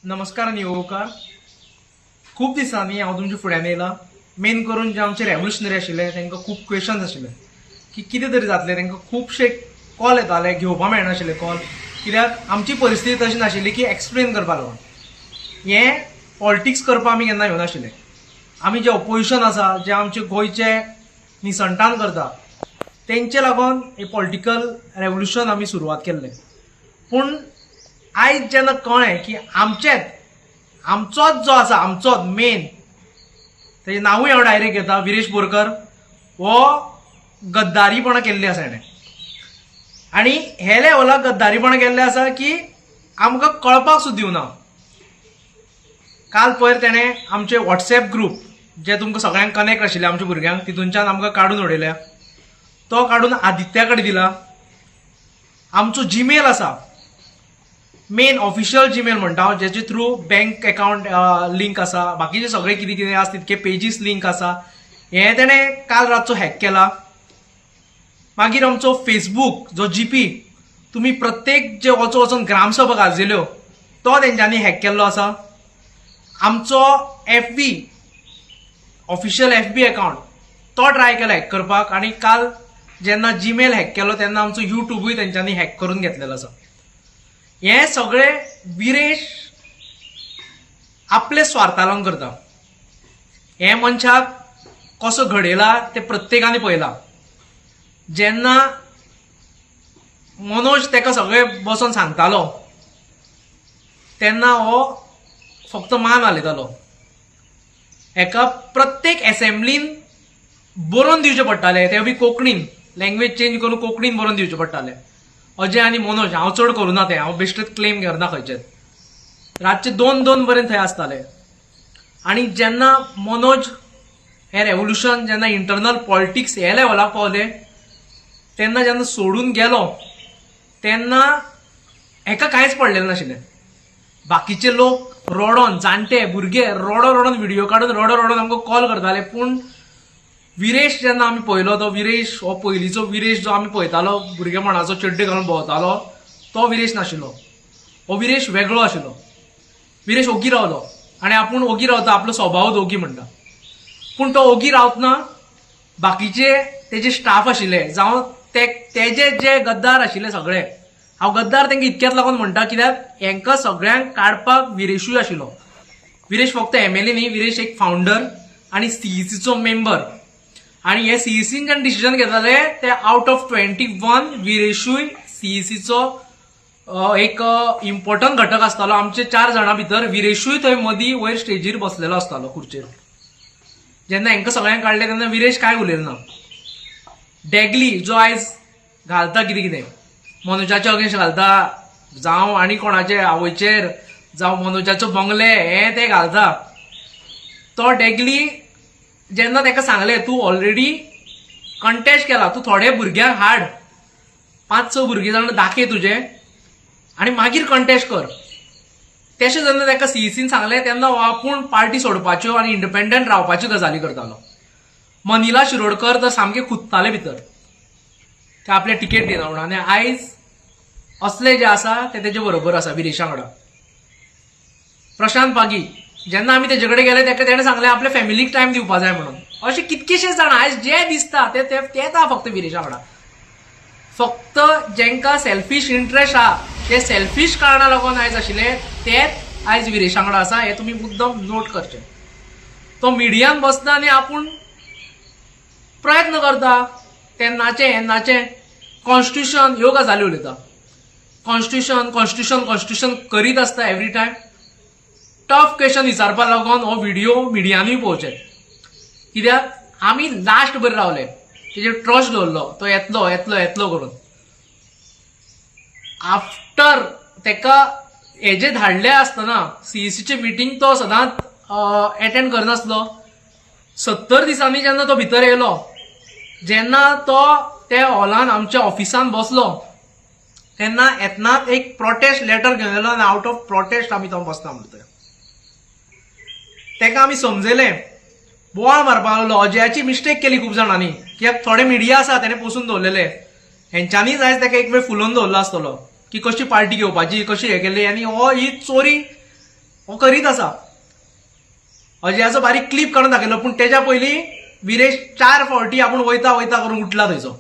नमस्कार आनी येवकार. खूब दिसांनी हांव तुमच्या फुड्यान येयला. मेन करून जे आमचे रेव्होल्युशनरी आशिल्ले तांकां खूब क्वेश्चन्स आशिल्ले की कितें तरी जातलें. तांकां खुबशे कॉल येताले, घेवपा मेळनाशिल्ले कॉल, कित्याक आमची परिस्थिती तशी नाशिल्ली की एक्सप्लेन करपा लागून. हें पॉलिटिक्स करपा आमी केन्ना येवनाशिल्ले. आमी जे ओपोजिशन आसा, जे आमचे गोंयचे निसंटान करता, तेंचे लागून हे पॉलिटिकल रेवोल्युशन आमी सुरवात केल्लें. पूण आयज जेन्ना कळ्ळें की आमचेच, आमचोच जो आसा, आमचोच मेन, तेजें नांवूय हांव डायरेक्ट घेता, विरेश बोरकर, हो गद्दारीपणां केल्ली आसा हेणें. आनी हे लेवलाक गद्दारीपणां केल्लें आसा की आमकां कळपाक सुद्दां दिवना. काल पयर तेणें आमचे वॉट्सॅप ग्रूप, जे तुमकां सगळ्यांक कनेक्ट आशिल्ले आमच्या भुरग्यांक, तितूनच्यान आमकां काडून उडयल्या. तो काडून आदित्या कडेन दिला. आमचो जीमेल आसा, मेन ऑफिशियल जीमेल म्हणटा हांव, जेचे थ्रू बँक अकाउंट लिंक आसा, बाकीचे सगळे कितें कितें आसा तितके पेजीस लिंक आसा, हें तेणें काल रातचो हॅक केला. मागीर आमचो फेसबूक जो जीपी तुमी प्रत्येक जे वचोन वचोन ग्रामसभा गाजयल्यो, तो तेंच्यांनी हॅक केल्लो आसा. आमचो एफबी, ऑफिशियल एफबी अकाउंट, तो ट्राय केला हॅक करपाक. आनी काल जेन्ना जीमेल हॅक केलो तेन्ना आमचो युट्यूबूय तेंच्यांनी हॅक करून घेतलेलो आसा. हें सगळें विरेश आपले स्वार्था लागून करता. हे मनशाक कसो घडयला तें प्रत्येकान पळयलां. जेन्ना मनोज ताका सगळें बसोन सांगतालो तेन्ना हो फक्त मान हालयतालो. हेका प्रत्येक एसेंब्लीन बरोवन दिवचें पडटालें, तें बी कोंकणीन, लँग्वेज चेंज करून कोंकणीन बरोवन दिवचें पडटालें. अजय आनी मनोज, हांव चड करूं तें, हांव बेश्टेच क्लेम घेना खंयचेच. रातचे दोन दोन पर्यंत थंय आसताले. आनी जेन्ना मनोज हें रेवोल्युशन जेन्ना इंटरनल पॉलिटिक्स हे लेवलाक पावले तेन्ना, जेन्ना सोडून गेलो तेन्ना हेका कांयच पडलेलें नाशिल्लें. बाकीचे लोक रडोन, जाणटे भुरगे रडो रडोन, व्हिडिओ काडून रडो रडोन आमकां कॉल करताले. पूण विरेश जेन्ना आमी पळयलो, तो विरेश हो पयलींचो विरेश जो आमी पळयतालो, भुरगेपणाचो चड्डे घालून भोंवतालो, तो विरेश नाशिल्लो. हो विरेश वेगळो आशिल्लो. विरेश ओगी रावलो आनी आपूण ओगी रावता, आपलो स्वभाव ओगी म्हणटा. पूण तो ओगी रावतना बाकीचे तेजे स्टाफ आशिल्ले, जावं ते तेजे जे गद्दार आशिल्ले सगळे, हांव गद्दार तांकां इतक्यात लागून म्हणटा कित्याक हेंकां सगळ्यांक काडपाक विरेशूय आशिल्लो. विरेश फक्त एमएलए न्ही, विरेश एक फावंडर आनी सीईसीचो मेंबर. आनी हे सीईसीन जेन्ना डिसिजन घेताले ते आवट ऑफ 21 विरेशूय सीईसीचो एक इम्पॉर्टंट घटक आसतालो. आमचे चार जाणां भितर विरेशूय थंय मदीं वयर स्टेजीर बसलेलो आसतालो खुर्चेर. जेन्ना हांकां सगळ्यांक काडले तेन्ना विरेश कांय उलयलो ना. डेगली जो आयज घालता कितें कितें, मनोजाच्या अगेन्स्ट घालता, जावं आनी कोणाचे आवयचेर, जावं मनोजाचो बंगले हे ते घालता, तो डेगली जेन्ना ताका सांगलें, तूं ऑलरेडी कंटेस्ट केला, तूं थोडे भुरग्यांक हाड, पांच स भुरगीं जाण दाखय तुजे आनी मागीर कंटेस्ट कर, तशें जेन्ना ताका सीईसीन सांगलें तेन्ना हो आपूण पार्टी सोडपाच्यो आनी इंडिपेंडंट रावपाच्यो गजाली करतालो. मनिला शिरोडकर तर सामके खुदताले भितर, ते आपले टिकेट दिना म्हणून. आनी आयज असले जे आसा ते तेजे बरोबर आसा विरेशा वांगडा. प्रशांत पागी, जेन्ना आमी तेजे कडेन गेले तेका तेणें सांगलें आपल्या फॅमिलीक टायम दिवपा जाय म्हणून. अशे कितकेशे जाण आयज जे दिसता ते तेच आहा फक्त विरेशा वांगडा. फक्त जेंकां सेल्फीश इंट्रस्ट आहा, ते सेल्फीश कारणां लागून आयज आशिल्ले तेच आयज विरेशा वांगडा आसा, हें तुमी मुद्दम नोट करचें. तो मिडियान बसता आनी आपूण प्रयत्न करता तेन्नाचे येन्नाचे कॉन्स्टिट्युशन ह्यो गजाली उलयता. कॉन्स्टिट्युशन, कॉन्स्टिट्युशन, कॉन्स्टिट्युशन करीत आसता एवरी टायम. टफ क्वेश्चन विचारपा लागून हो व्हिडिओ मिडियानूय पळोवचे, कित्याक आमी लास्ट बरें रावले, तेजेर ट्रस्ट दवरलो, तो येतलो येतलो येतलो करून. आफ्टर तेका हेजे धाडले आसतना सीईसीचे मिटींग तो सदांच एटेंड करनासलो. 70 दिसांनी जेन्ना तो भितर येयलो, जेन्ना तो त्या हॉलान आमच्या ऑफिसान बसलो, तेन्ना येतनाच एक प्रोटेस्ट लेटर घेवन येयलो आनी आवट ऑफ प्रोटेस्ट आमी तो बसता म्हणटा. तेका आमी समजयलें, बोवाळ मारपाक लागलो. अजयाची मिस्टेक केली खूब जाणांनी, कित्याक थोडे मिडिया आसा तेणे पोसून दवरलेले, हेंच्यांनीच आयज तेका एक वेळ फुलोवन दवरलो आसतलो की कशी पार्टी घेवपाची, कशी हें केली. आनी हो ही चोरी हो करीत आसा. अजयाचो बारीक क्लिप काडून दाखयलो, पूण तेज्या पयलीं विरेश 4 फावटी आपूण वयता वयता करून उठला थंयचो.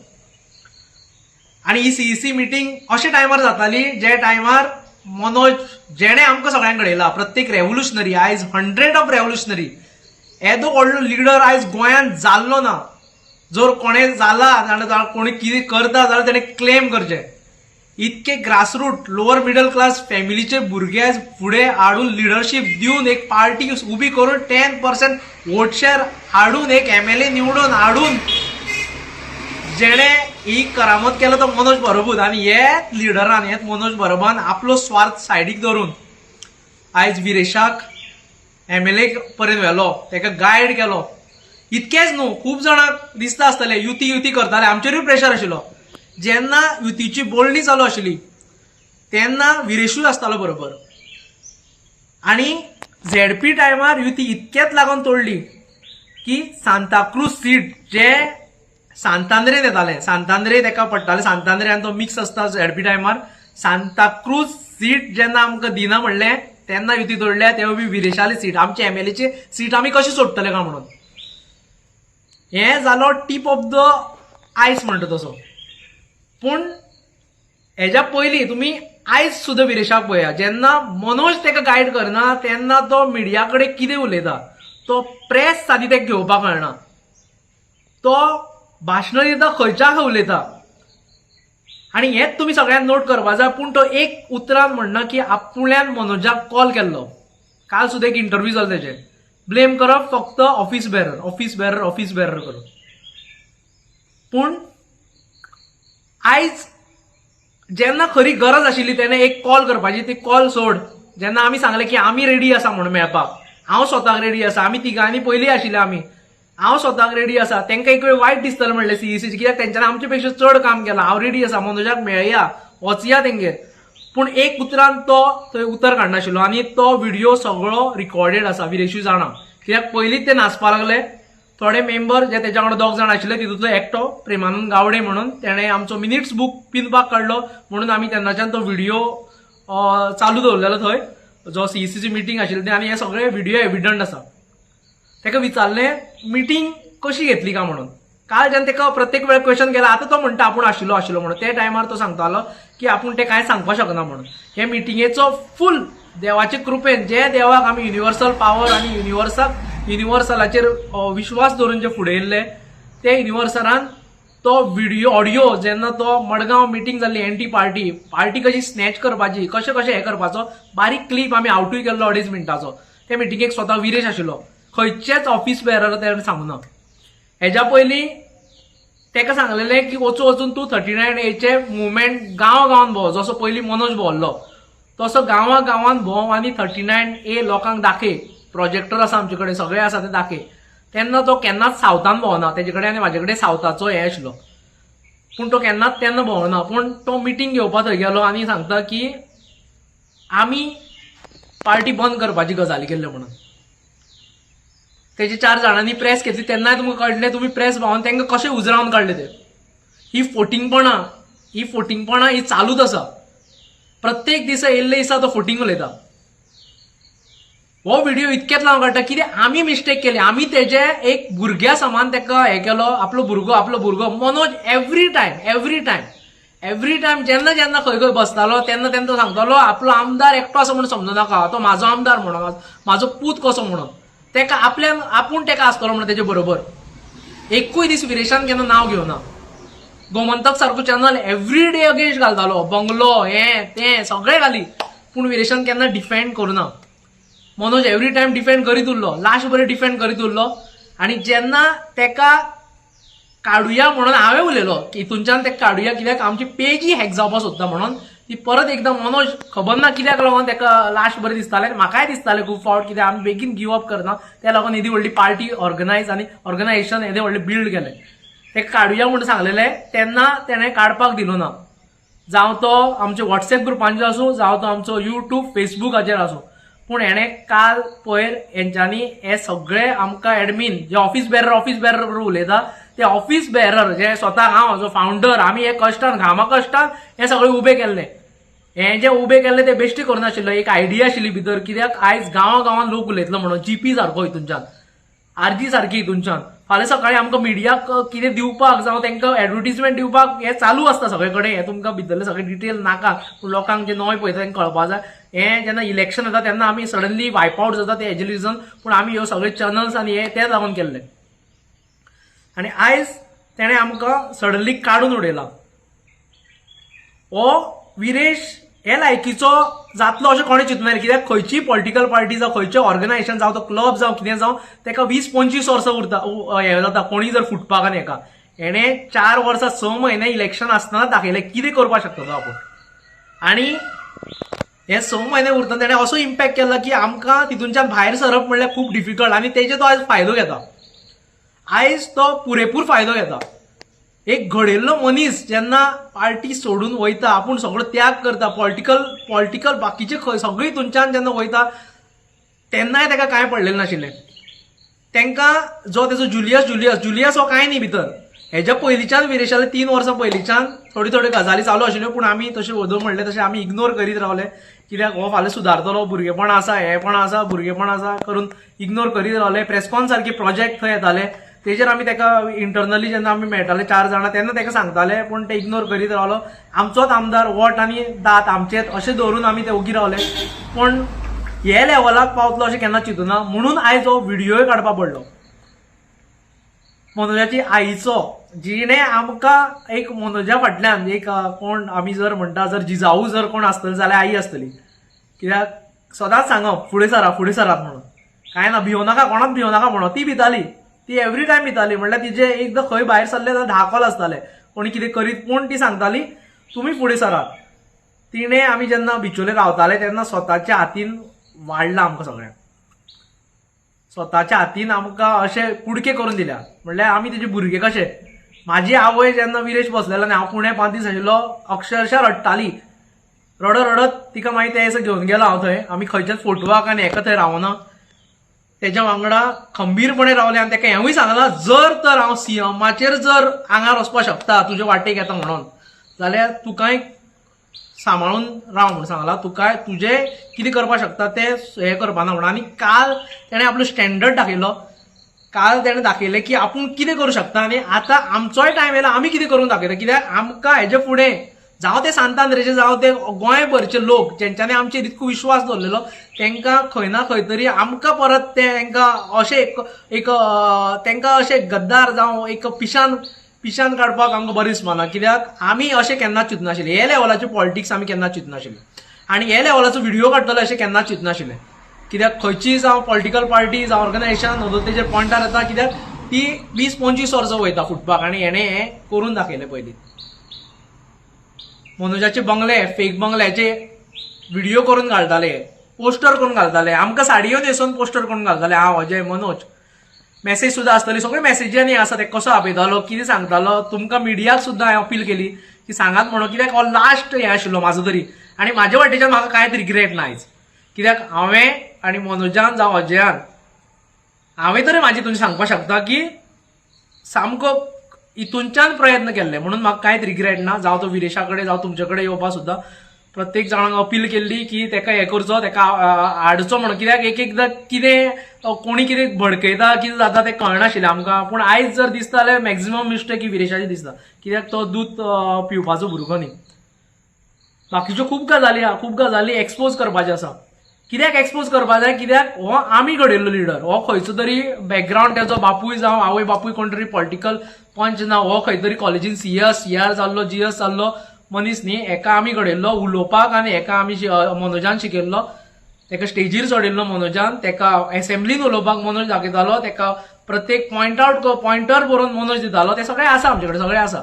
आनी ही सीईसी मिटींग अशे टायमार जाताली जे टायमार मनोज, जेणे आमकां सगळ्यांक घडयला, प्रत्येक रेवोल्युशनरी, आयज 100 ऑफ रेवोल्युशनरी, येदो व्हडलो लिडर आयज गोंयांत जाल्लो ना. जर कोणें जाला जाल्यार, कोणी कितें करता जाल्यार तेणें क्लेम करचें. इतके ग्रासरूट लोअर मिडल क्लास फॅमिलीचे भुरगे आयज फुडें हाडून, लिडरशीप दिवन, एक पार्टी उबी करून, 10% वोट शेअर हाडून, एक एमएलए निवडून हाडून जेणे ही करामत केलो तो मनोज परबूच. आनी हेच लिडरान, हेच मनोज परबान आपलो स्वार्थ सायडीक धरून आयज विरेशाक एमएलए पर्यंत व्हेलो, ताका गायड केलो. इतकेंच न्हू, खूब जाणांक दिसता आसतलें युती युती करताले, आमचेरूय प्रेशर आशिल्लो. जेन्ना युतीची बोलणी चालू आशिल्ली तेन्ना विरेशूय आसतालो बरोबर. आनी झेडपी टायमार युती इतकेच लागून तोडली की सांताक्रूज सीट जे सांतांद्रेन येताले, सांतांद्रे तेका पडटाले, सांतांद्रे आनी तो मिक्स आसता झेडपी टायमार. सांताक्रूज सीट जेन्ना आमकां दिना म्हणलें तेन्ना युती तोडल्या. तेवूय बी विरेशाली सीट, आमची एमएलएची सीट आमी कशी सोडटले काय म्हणून. हें जालो टीप ऑफ the आयस म्हणटा तसो. पूण हेज्या पयलीं तुमी आयज सुद्दां विरेशाक पळया, जेन्ना मनोज ताका गायड करना तेन्ना तो मिडिया कडेन कितें उलयता. तो प्रेस सादी ताका घेवपाक कळना, तो भाशणां दिता, खंयच्या खंय उलयता. आनी हेंच तुमी सगळ्यांक नोट करपा जाय. पूण तो एक उतरान म्हणना की आपल्यान मनोजाक कॉल केल्लो. काल सुद्दां एक इंटरव्यू जालो, तेजे ब्लेम करप फक्त office bearer, office bearer, office bearer करून. पूण आयज जेन्ना खरी गरज आशिल्ली तेणें एक कॉल करपाची, ती कॉल सोड. जेन्ना आमी सांगलें की आमी रेडी आसा म्हणून मेळपाक, हांव स्वताक रेडी आसा, आमी तिगांनी पयलीं आशिल्ले आमी, हांव स्वताक रेडी आसा. तांकां एक वेळ वायट दिसतलें म्हणलें सीईसीचे, कित्याक तेंच्यांनी आमचे पेक्षा चड काम केलां. हांव रेडी आसा, मनोजाक मेळया, वचया तेंगेर. पूण एक उतरान तो थंय उतर काडनाशिल्लो. आनी तो व्हिडिओ सगळो रिकॉर्डेड आसा, विरेशूय जाणा, कित्याक पयलींच ते नाचपा लागले. थोडे मेंबर जे तेच्या वांगडा दोग जाण आशिल्ले, तितूंतलो एकटो प्रेमानंद गावडे म्हणून, तेणें आमचो मिनिट्स बूक पिनपाक काडलो म्हणून आमी तेन्नाच्यान तो व्हिडिओ चालू दवरलेलो थंय, जो सीईसीची मिटींग आशिल्ली. आनी हे सगळे व्हिडिओ एविडंट आसा. ताका विचारलें मिटींग कशी घेतली का म्हणून. काल जेन्ना ताका प्रत्येक वेळ क्वेश्चन केला, आतां तो म्हणटा आपूण आशिल्लो आशिल्लो म्हणून. ते टायमार तो सांगतालो की आपूण ते कांय सांगपाक शकना म्हणून. हे मिटिंगेचो फूल देवाचे कृपेन, जे देवाक आमी युनिवर्सल पावर आनी युनिवर्सलाचेर विश्वास दवरून जे फुडें येयल्ले, ते युनिवर्सलान तो व्हिडिओ ऑडियो, जेन्ना तो मडगांव मिटींग जाल्ली, एंटी पार्टी, पार्टी कशी स्नॅच करपाची, कशें कशें हें करपाचो बारीक क्लिप आमी आवटूय केल्लो 2.5 मिनटाचो. त्या मिटिंगेक स्वता विरेश आशिल्लो, खंयचेच ऑफिस बेरर तेणें सांगूना. हेज्या पयलीं तेका सांगलेलें की वचून वचून तूं 39 एचे मुवमेंट गांव गांवान भोंव, जसो पयलीं मनोज भोंवल्लो तसो गांवा गांवान भोंव आनी 39 ए लोकांक दाखय, प्रोजेक्टर आसा आमचे कडेन, सगळें आसा तें दाखय. तेन्ना तो केन्नाच सावथान भोंवना. तेजे कडेन आनी म्हाजे कडेन सावथाचो हें आशिल्लो, पूण तो केन्नाच तेन्ना भोंवना. पूण तो मिटींग घेवपा थंय गेलो आनी सांगता की आमी पार्टी बंद करपाची गजाली केल्ल्यो म्हणून. तेजे चार जाणांनी प्रेस घेतली तेन्नाय तुमकां कळटलें, तुमी प्रेस पावोन तांकां कशें उजरावन काडले ते. ही फोटिंगपणां, ही फोटिंगपणां ही चालूच आसा. प्रत्येक दिसा येयल्ले दिसा तो फोटिंग उलयता. हो व्हिडिओ इतकेच लावन काडटा कित्याक आमी मिस्टेक केली. आमी तेजे एक भुरग्या समान ताका हें केलो, आपलो भुरगो, आपलो भुरगो Manoj. Every time, every time, every time जेन्ना जेन्ना खंय खंय बसतालो तेन्ना तेन्ना तो सांगतालो, आपलो आमदार एकटो आसा म्हणून समजू नाका, तो म्हाजो आमदार म्हणून, म्हाजो पूत कसो म्हणून, तेका आपल्यान आपूण तेका आसतलो म्हणून तेजे बरोबर. एकूय दीस विरेशान केन्ना नांव घेवना. गोमंतक सारको चॅनल एवरी डे अगेन्स्ट घालतालो, बंगलो हें तें सगळें घाली, पूण विरेशान केन्ना डिफेंड करुना. मनोज एवरी टायम डिफेंड करीत उरलो, लास्ट बरें डिफेंड करीत उरलो. आनी जेन्ना तेका काडुया म्हणून हांवें उलयलो की हितूनच्यान तेका काडुया, कित्याक आमची पेजी हॅक जावपाक सोदता म्हणून, ती परत एकदां मनोज खबर ना कित्याक लागून तेका लास्ट बरें दिसतालें. आनी म्हाकाय दिसतालें खूब फावट, कित्याक आमी बेगीन गिव अप करना, त्या लागून येदी व्हडली पार्टी ऑर्गनायज आनी ऑर्गनायजेशन येदें व्हडलें बिल्ड केलें. तेका काडुया म्हणून सांगलेलें तेन्ना तेणें काडपाक दिलो ना. जावं तो आमच्या वॉट्सएप ग्रुपांचेर आसूं, जावं तो आमचो युट्यूब फेसबुकाचेर आसूं. पूण हेणें काल पयर हेंच्यांनी हे सगळे आमकां एडमीन जे ऑफिस बेरर, ऑफिस बेरर करून उलयता, ते ऑफिस बेरर जे स्वता हांव जो फावंडर, आमी हे कश्टान, घामा कश्टान हे सगळे उबे केल्ले. हें जें उबें केल्लें तें बेश्टें करनाशिल्लें, एक आयडिया आशिल्ली भितर. कित्याक आयज गांवा गांवान लोक उलयतलो म्हणून जीपी सारको हितूनच्यान, आरजी सारकी हितूनच्यान. फाल्यां सकाळीं आमकां मिडियाक कितें दिवपाक जावं तांकां एडवर्टीजमेंट दिवपाक हें चालू आसता सगळे कडेन. हें तुमकां भितरलें सगळें डिटेल नाका, पूण लोकांक जे नवे पळयता तांकां कळपा जाय. हें जेन्ना इलेक्शन जाता तेन्ना आमी सडनली वायप आवट जाता ते हेजे रिजन, पूण आमी ह्यो सगळे चॅनल्स आनी हे तेच लागून केल्ले. आनी आयज तेणें आमकां सडनली काडून उडयला. हो विरेश हे लायकीचो जातलो अशें कोणें चिंतूं, कित्याक खंयची पॉलिटिकल पार्टी जावं, खंयचें ऑर्गनायझेशन जावं, तो क्लब जावं, कितें जावं, ताका 20-25 वर्सां उरता हें जाता कोणीय जर फुटपाक. आनी हेका हेणें 4 वर्सां 6 म्हयने इलेक्शन आसतना दाखयलें कितें करपाक शकता तो आपूण. आनी हे 6 म्हयने उरतना तेणें असो इम्पॅक्ट केला की आमकां तितूनच्यान भायर सरप म्हणल्यार खूब डिफिकल्ट. आनी तेजे तो आयज फायदो घेता, आयज तो पुरेपूर फायदो घेता. एक घडयल्लो मनीस जेन्ना पार्टी सोडून वयता, आपूण सगळो त्याग करता, पॉलिटिकल बाकीचे खंय सगळी तुमच्यान जेन्ना वयता तेन्नाय ताका कांय पडलेलें नाशिल्लें. तांकां जो तेजो जुलियस जुलियस जुलियस हो कांय न्ही भितर. हेज्या पयलींच्यान विरेशाले 3 वर्सां पयलींच्यान थोड्यो थोड्यो गजाली चालू आशिल्ल्यो, पूण आमी तशें वदो म्हणलें तशें आमी इग्नोर करीत रावले. कित्याक हो फाल्यां सुदारतलो, भुरगेपण आसा, हेंपण आसा, भुरगेपण आसा करून इग्नोर करीत रावले. प्रेसकॉन सारके प्रोजेक्ट थंय येताले, तेजेर आमी ताका इंटरनली जेन्ना आमी मेळटाले चार जाणां तेन्ना ताका सांगताले, पूण ते इग्नोर करीत रावलो. आमचोच आमदार, वोट आनी दांत आमचेच अशें दवरून आमी ते ओगी रावले. पूण हे लेवलाक पावतलो अशें केन्ना चिंतूना, म्हणून आयज हो व्हिडियोय काडपा पडलो. मनोजाची आईचो, जिणे आमकां एक मनोजा फाटल्यान एक कोण आमी जर म्हणटा, जर जिजाऊ जर कोण आसतली जाल्यार आई आसतली. कित्याक सदांच सांगप फुडें सरा, फुडें सरात म्हणून, कांय ना, भियो नाका, कोणाक भियो नाका म्हणून. ती भिताली, ती एवरी टायम भिताली. म्हणल्यार तिजे एकदां खंय भायर सरले जाल्यार 10 कॉल आसताले कोणी कितें करीत, पूण ती सांगताली तुमी फुडें सरात. तिणें आमी जेन्ना बिचोले रावताले तेन्ना स्वताच्या हातीन वाडलां आमकां सगळ्यांक, स्वताच्या हातीन आमकां अशे कुडके करून दिल्या, म्हणल्यार आमी तेजे भुरगे कशे. म्हाजी आवय जेन्ना विरेश बसलेलो आनी हांव पुणे 5 दीस आशिल्लो, अक्षरशः रडटाली, रडत रडत तिका मागीर ते दिसा घेवन गेलो हांव थंय. आमी खंयच्याच फोटवाक आनी हेका थंय रावना, तेज्या वांगडा खंबीरपणे रावले. आनी तेका हेंवूय सांगलां, जर तर हांव सीएमाचेर जर आंगार वचपाक शकता, तुजे वाटेक येता म्हणून, जाल्यार तुकाय सांबाळून राव म्हणून सांगलां. तुका तुजें कितें करपाक शकता तें हें करपाना म्हणून. आनी काल तेणें आपलो स्टँडर्ड दाखयलो. काल तेणें दाखयलें की आपूण कितें करूं शकता. आनी आतां आमचोय टायम येयला, आमी कितें करून दाखयता. कित्याक आमकां हेजे फुडें जावं ते सांतांद्रेचे, जावं ते गोंयभरचे लोक जेंच्यांनी आमचेर इतको विश्वास दवरलेलो, तांकां खंय ना खंय तरी आमकां परत ते तांकां अशें एक एक तांकां अशें गद्दार जावं एक पिशान पिशान काडपाक आमकां बरें दिसपाना. कित्याक आमी अशें केन्नाच चिंतनाशिल्ले, हे लेवलाचे पॉलिटिक्स आमी केन्नाच चिंतनाशिल्ले आनी हे लेवलाचो व्हिडिओ काडटले अशें केन्नाच चिंतनाशिल्ले. कित्याक खंयची जावं पॉलिटिकल पार्टी जावं ऑर्गनायझेशन अदूं तेजेर पॉयंटार येता, कित्याक ती 20-25 वर्सां वयता फुटपाक. आनी हेणें हें करून दाखयलें. पयलीं मनोजाचे बंगले, फेक बंगल्याचे व्हिडिओ करून घालताले, पोस्टर करून घालताले, आमकां साडयो न्हेसोवन पोस्टर करून घालताले. हांव, अजय, मनोज, मेसेज सुद्दां आसतली, सगळे मेसेजींनी आसा ते कसो आपयतालो, कितें सांगतालो. तुमकां मिडियाक सुद्दां हांवें अपील केली की सांगात म्हणून, कित्याक हो लास्ट हें आशिल्लो म्हाजो तरी. आनी म्हाजे वाटेच्यान म्हाका कांयच रिग्रेट ना आयज, कित्याक हांवें आनी मनोजान जावं अजयान, हांवें तरी म्हाजी तुमकां सांगपाक शकता की सामको हितूनच्यान प्रयत्न केल्ले, म्हणून म्हाका कांयच रिग्रेट ना. जावं तो विरेशा कडेन, जावं तुमचे कडेन येवपा सुद्दां प्रत्येक जाणांक अपील केल्ली की तेका हें करचो, तेका हाडचो म्हणून. कित्याक एक एकदां कितें कोणी कितें भडकयता, कितें जाता तें कळनाशिल्लें आमकां. पूण आयज जर दिसता जाल्यार मॅक्झिमम मिस्टेक ही विरेशाची दिसता, कित्याक तो दूद पिवपाचो भुरगो न्ही. बाकीच्यो खूब गजाली आहा, खूब गजाली एक्सपोज करपाच्यो आसा. कित्याक एक्सपोज करपा जाय? कित्याक हो आमी घडयल्लो लिडर. हो खंयचो तरी बॅकग्रावंड, तेजो बापूय जावं आवय बापूय कोण तरी पॉलिटिकल पंच ना. हो खंय तरी कॉलेजीन सीएस, सीआर जाल्लो, जीएस जाल्लो मनीस न्ही. हेका आमी घडयल्लो उलोवपाक आनी हेका आमी मनोजान शिकयल्लो. तेका स्टेजीर चडयल्लो मनोजान, तेका एसेंब्लीन उलोवपाक मनोज दाखयतालो, तेका प्रत्येक पॉयंट आउट पॉयंटर बरोवन मनोज दितालो. ते सगळें आसा आमचे कडेन, सगळें आसा.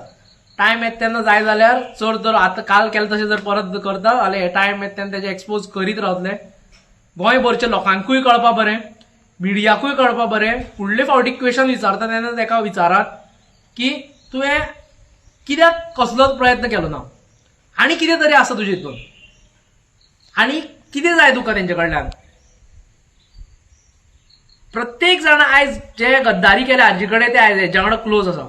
टायम येता तेन्ना जाय जाल्यार चड तर आतां काल केलें तशें जर परत करता जाल्यार हे टायम येता तेन्ना तेजे एक्सपोज करीत रावतले. गोंयभरच्या लोकांकूय कळपा बरें, मिडियाकूय कळपा बरें. फुडले फावटी क्वेश्चन विचारता तेन्ना तेका विचारात की तुवें कित्याक कसलोच प्रयत्न केलो ना आनी कितें तरी आसा तुजे हितून आनी कितें जाय तुका तेंचे कडल्यान. प्रत्येक जाण आयज जे गद्दारी केल्या हाजे कडेन, ते आयज हेज्या वांगडा क्लोज आसा.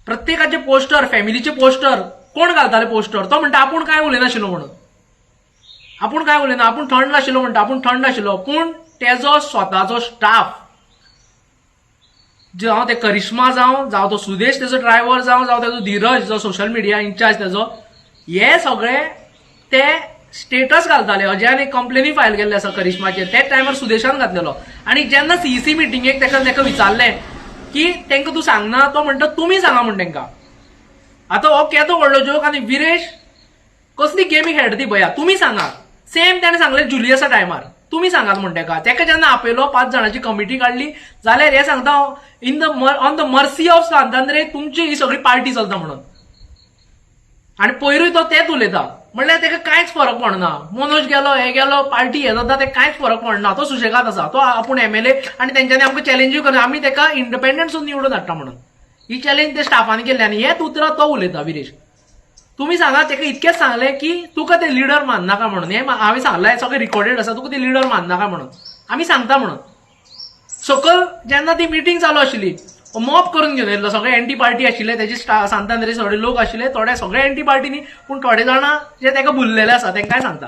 प्रत्येकाचे पोस्टर, फॅमिलीचे पोस्टर कोण घालताले पोस्टर? तो म्हणटा आपूण कांय उलयनाशिल्लो म्हणून, आपूण कांय उलयना, आपूण थंड आशिल्लो म्हणटा, आपूण थंड आशिल्लो. पूण तेजो स्वताचो स्टाफ जावं ते करिश्मा जावं, जावं तो सुदेश तेजो ड्रायव्हर जावं, जावं तेजो धीरज जो सोशल मिडिया इन्चार्ज तेजो, हे सगळे ते स्टेटस घालताले. अजयान एक कंप्लेनी फायल केल्ले आसा करिश्माचेर, त्या टायमार सुदेशान घातलेलो. आनी जेन्ना सीईसी मिटिंगेक तेका तेका विचारलें की तांकां तूं सांगना, तो म्हणटा तुमी सांगा म्हण तांकां. आतां हो केदो व्हडलो जोक. आनी विरेश कसली गेमी खेळटा ती भया तुमी सांगा. सेम ताणें सांगलें जुलियसा टायमार, तुमी सांगात म्हण तेका. तेका जेन्ना आपयलो, 5 जाणांची कमिटी काडली, जाल्यार हे सांगता in the on the mercy of Sant Andre तुमची ही सगळी पार्टी चलता म्हणून. आनी पयरूय तो तेच उलयता, म्हणल्यार तेका कांयच फरक पडना. मनोज गेलो, हे गेलो, पार्टी हे जाता, ते कांयच फरक पडना. तो सुशेगाद आसा, तो आपूण एमएलए आनी तेंच्यांनी आमकां चॅलेंजूय करना, आमी तेका इंडिपेंडंट निवडून हाडटा म्हणून. ही चॅलेंज ते स्टाफान केल्ली आनी हेच उतरां तो उलयता विरेश. तुमी सांगा, तेका इतकेंच सांगलें की तुका ते लिडर माननाका म्हणून. हें हांवें सांगलां, सगळें रिकॉर्डेड आसा. तुका ते लिडर माननाका म्हणून आमी सांगता म्हणून. सकल जेन्ना ती मिटींग चालू आशिल्ली, मॉब करून घेवन येयल्लो, सगळे एंटी पार्टी आशिल्ले, तेजी सांतांद्रे सगळे लोक आशिल्ले, थोडे सगळे एंटी पार्टी न्ही, पूण थोडे जाणां जे तेका भुल्लेले आसा तेंकांय सांगता.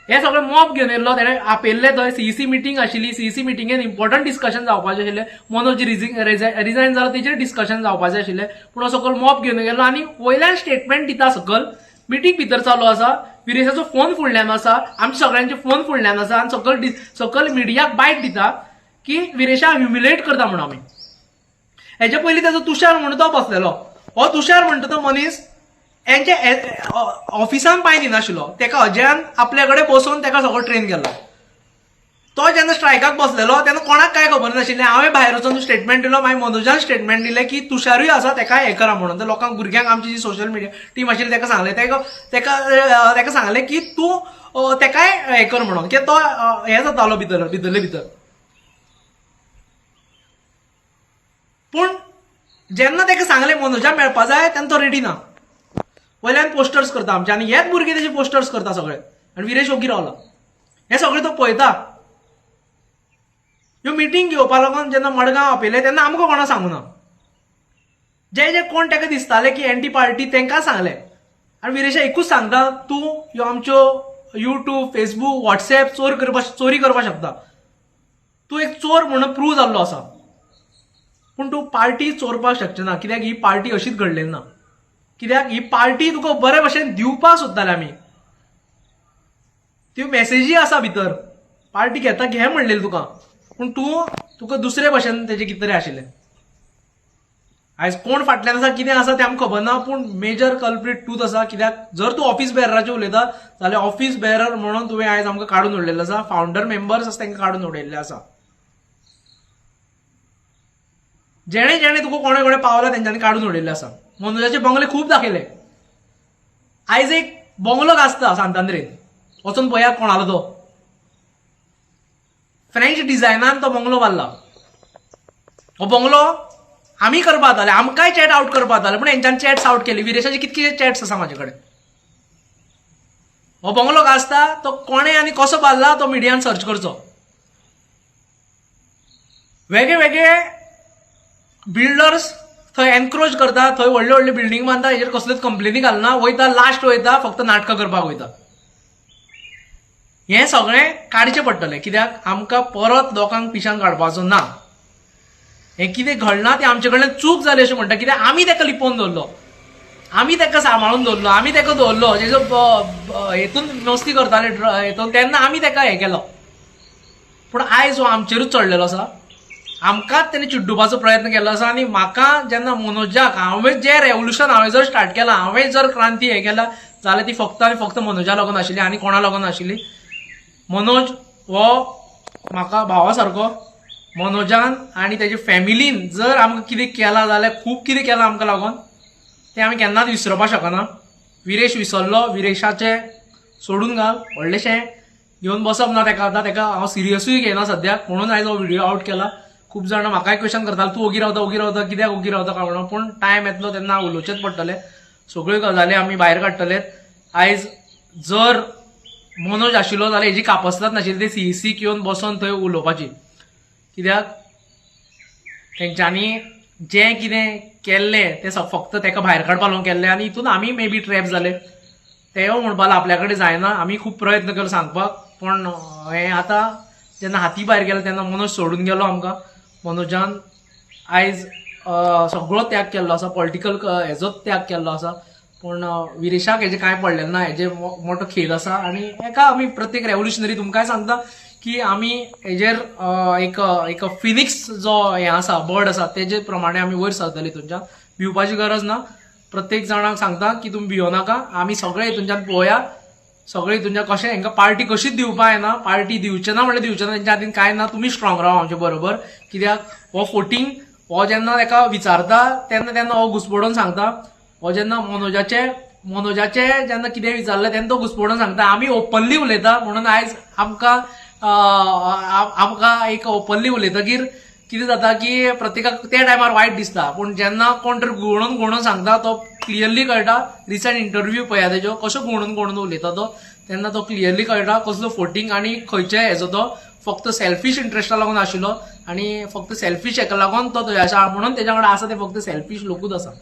हे सगळे मॉब घेवन येयल्लो, तेणें आपयल्ले थंय. सीईसी मिटींग आशिल्ली, सीईसी मिटिंगेन इम्पॉर्टंट डिस्कशन जावपाचें आशिल्लें. मनोज रिजायन जालो तेजेर डिस्कशन जावपाचें आशिल्लें, पूण हो सकल मॉब घेवन गेलो आनी वयल्यान स्टेटमेंट दिता. सकल मिटींग भितर चालू आसा, विरेशाचो फोन फुडल्यान आसा, आमच्या सगळ्यांचे फोन फुडल्यान आसा, आनी सकल सकल मिडियाक बायट दिता की विरेशा ह्युमिलेट करता म्हणून आमी. हेच्या पयलीं तेजो तुषार म्हणून तो बसलेलो. हो तुषार म्हणटा तो मनीस हेंच्या ऑफिसान पांय दिनाशिल्लो. तेका अजयान आपल्या कडेन बसोवन तेका सगळो ट्रेन केल्लो. तो जेन्ना स्ट्रायकाक बसलेलो तेन्ना कोणाक कांय खबर नाशिल्लें. हांवें भायर वचून स्टेटमेंट दिलो, मागीर मनोजान स्टेटमेंट दिलें की तुषारूय आसा, तेका हें करा म्हणून. ते लोकांक, भुरग्यांक, आमची जी सोशल मिडिया टीम आशिल्ली तेका सांगलें, तेका तेका तेका सांगलें की तूं तेकाय हें कर म्हणून, की तो हें जातालो भितर भितरले भितर. पूण जेन्ना तेका सांगलें मनोजा मेळपा जाय तेन्ना तो रेडी ना. वयल्यान पोस्टर्स करता आमचे आनी हेच भुरगे तेजे पोस्टर्स करता सगळे, आनी विरेश ओगी रावला. हें सगळें तो पळयता. ह्यो मिटींग घेवपा लागून जेन्ना मडगांव आपयलें तेन्ना आमकां कोणा सांगूना. जे जे कोण तेका दिसताले की एंटी पार्टी तेंकां सांगलें. आनी विरेशा एकूच सांगता, तूं ह्यो आमच्यो युट्यूब, फेसबूक, वॉट्सएप चोर करपा चोरी करपाक शकता. तूं एक चोर म्हणून प्रूव जाल्लो आसा, पूण तूं पार्टी चोरपाक शकचें ना, कित्याक ही पार्टी अशीच घडलेली ना. कित्याक ही पार्टी तुका बरे भशेन दिवपाक सोदताले आमी. त्यो मॅसेजी आसा भितर, पार्टी घेता घे म्हणलेली तुका, पूण तूं तुका दुसरे भशेन तेजें कितें तरी आशिल्लें. आयज कोण फाटल्यान आसा, कितें आसा तें आमकां खबर ना, पूण मेजर कल्प्रीट तूंच आसा. कित्याक जर तूं ऑफिस बेरराचें उलयता जाल्यार ऑफिस बेरर म्हणून तुवें आयज आमकां काडून उडयल्लें आसा. फावंडर मेंबर्स आसा तांकां काडून उडयल्ले आसा. जेणे जेणे तुका कोणे कोणे पावला तेंच्यांनी काडून उडयल्ले आसा. मनोजाचे बंगले खूब दाखयले. आयज एक बंगलो गाजता सांतांद्रेन, वचून पळयात कोणालो तो. फ्रेंच डिझायनान तो बंगलो बांदला. हो बंगलो आमी करपा जाताले, आमकांय चॅट आवट करपा जाताले, पूण हेंच्यान चॅट्स आवट केली. विरेशाचे कितके चॅट्स आसा म्हाजे कडेन. हो बंगलो गाजता तो कोणें आनी कसो बांदला तो मिडियान सर्च करचो. वेगळे वेगळे बिल्डर्स थंय एनक्रोच करता, थंय व्हडले व्हडले बिल्डींग बांदता, हेजेर कसल्योच कंप्लेनी घालना. वयता लास्ट वयता, फक्त नाटकां करपाक वयता. हें सगळें काडचें पडटलें, कित्याक आमकां परत लोकांक पिशान काडपाचो ना. हें कितें घडना तें आमचे कडल्यान चूक जाली अशें म्हणटा, कित्याक आमी तेका लिपोवन दवरलो, आमी तेका सांबाळून दवरलो, आमी तेका दवरलो जेजो हेतून मस्ती करताले हेतून, तेन्ना आमी तेका हें केलो. पूण आयज हो आमचेरूच चडलेलो आसा, आमकांच तेणें चिड्डुपाचो प्रयत्न केल्लो आसा. आनी म्हाका जेन्ना मनोजाक हांवें जें रेवोल्युशन हांवें जर स्टार्ट केलां, हांवें जर क्रांती हें केला जाल्यार ती फक्त आनी फक्त मनोजा लागून आशिल्ली आनी कोणा लागून आशिल्ली. मनोज हो म्हाका भावा सारको. मनोजान आनी तेजे फॅमिलीन जर आमकां कितें केलां जाल्यार खूब कितें केलां आमकां लागून, तें आमी केन्नाच विसरपाक शकना. विरेश विसरलो, विरेशाचें सोडून घाल, व्हडलेशें घेवन बसप ना तेका. आतां तेका हांव सिरियसूय घेयना सद्याक, म्हणून आयज हो व्हिडियो आवट केला. खूब जाणां म्हाकाय क्वेश्चन करताले, तूं ओगी रावता, ओगी रावता, कित्याक ओगी रावता काय म्हणून. पूण टायम येतलो तेन्ना उलोवचेंच पडटलें. सगळ्यो गजाली आमी भायर काडटले. आयज जर मनोज आशिल्लो जाल्यार हेजी कापस्ताच नाशिल्ली ते सीईसीक येवन बसोन थंय उलोवपाची, कित्याक तेंच्यांनी जें कितें केल्लें तें फक्त तेका भायर काडपा लागून केल्लें आनी हितून आमी मे बी ट्रॅप जाले. तेय म्हणपाक आपल्या कडेन जायना. आमी खूब प्रयत्न केलो सांगपाक, पूण हें आतां जेन्ना हाती भायर गेलें तेन्ना मनोज सोडून गेलो आमकां. मनोजान आयज सगळो त्याग केल्लो आसा, पॉलिटिकल हेजो त्याग केल्लो आसा, पूण विरेशाक हेजें कांय पडलें ना, हेजे मोठो खेद आसा. आनी हेका आमी प्रत्येक रेवोल्युशनरी तुमकांय सांगता की आमी हेजेर एक एक फिनिक्स जो हें आसा, बर्ड आसा, तेजे प्रमाणे आमी वयर सरतले. तुमच्यान भिवपाची गरज ना. प्रत्येक जाणांक सांगता की तुमी भियो नाका, आमी सगळे हितूनच्यान पळोवया, सगळे हितूनच्यान कशें हेंकां पार्टी कशीच दिवपा येना. पार्टी दिवचे ना म्हणल्यार दिवचे ना, तेंच्या हातीन कांय ना. तुमी स्ट्रॉंग राव आमचे बरोबर, कित्याक हो फोटींग हो जेन्ना तेका विचारता तेन्ना तेन्ना हो घुसपडून सांगता. हो जेन्ना मनोजाचे जेन्ना कितें विचारलें तेन्ना तो घुसपडून सांगता. आमी ओपनली उलयता म्हणून आयज आमकां आमकां एक ओपनली उलयतकीर कितें जाता की प्रत्येकाक त्या टायमार वायट दिसता, पूण जेन्ना कोण तरी घुंवडून घुंवडून सांगता तो क्लियरली कळटा. रिसंट इंटरव्यू पळया तेजो, कसो घुंवडून घुंवडून उलयता तो, तेन्ना तो क्लियरली कळटा कसलो फोटींग आनी खंयचे हेजो तो फक्त सेल्फीश इंट्रस्टा लागून आशिल्लो आनी फक्त सेल्फीश हेका लागून तो थंय आसा, म्हणून तेज्या वांगडा आसा ते फक्त सेल्फीश लोकूच आसा.